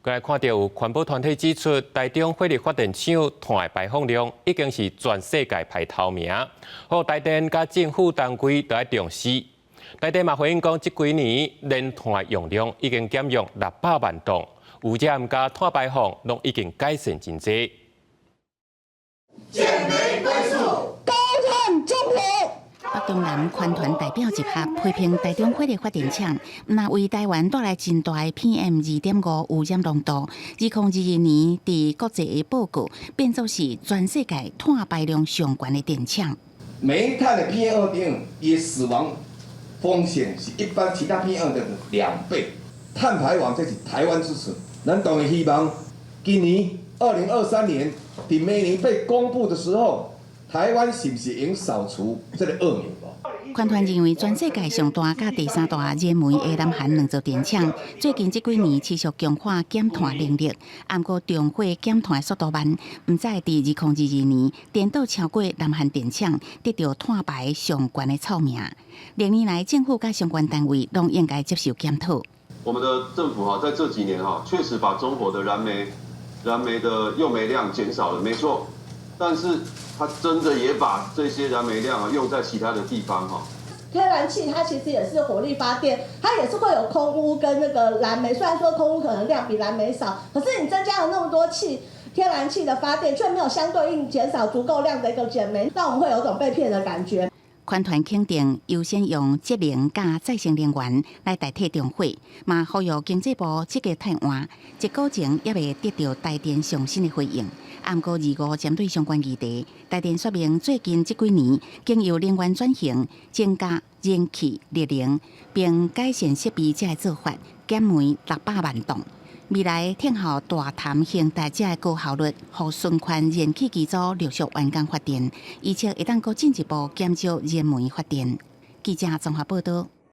閣來看著有環保團體指出，台中火力發電廠碳的排放量已經是全世界排頭名，呼籲台電佮政府單位都愛重視。台電嘛回應講，這幾年練炭的用量已經減用600萬噸，污染佮碳排放攏已經改善真濟。減煤歸數，高碳中和。北中南環團代表集合批評台中火力發電廠，毋但為台灣帶來真大的 PM 2.5污染濃度。2022年佇國際的報告變做是全世界碳排量上懸的電廠。煤炭的 PM 2.5，伊死亡風險是一般其他 PM 2的2倍。碳排放這是台灣之恥。咱當然希望今年2023年，佇明年被公布的時候，台灣是毋是應掃除這個惡名？環團認為，全世界上大佮第三大燃煤的南韓兩座電廠，最近這幾年持續強化減碳能力，毋過重火減碳速度慢，毋知佇2022年顛倒超過南韓電廠，得著碳排上懸的臭名。歷年來，政府佮相關單位攏應該接受檢討。我們的政府哈，在這幾年哈，確實把中火的燃煤的用煤量減少了，沒錯。但是，它真的也把這些燃煤量啊用在其他的地方哈。天然氣它其實也是火力發電，它也是會有空污跟那個燃煤。雖然說空污可能量比燃煤少，可是你增加了那麼多氣天然氣的發電，卻沒有相對應減少足夠量的一個減煤，讓我們會有種被騙的感覺。環團肯定優先用節能佮再生能源來代替重火，嘛呼籲經濟部積極汰換，這過程猶未得著台電上新的回應。毋過二五針對相關議題，台電說明最近這幾年經由能源轉型，增加燃氣、熱能，並改善設備這个做法，減煤600萬噸。未來天后大潭興大這个高效率，予循環燃氣機組陸續完工發電，預測會當閣進一步減少燃煤發電。記者綜合報導。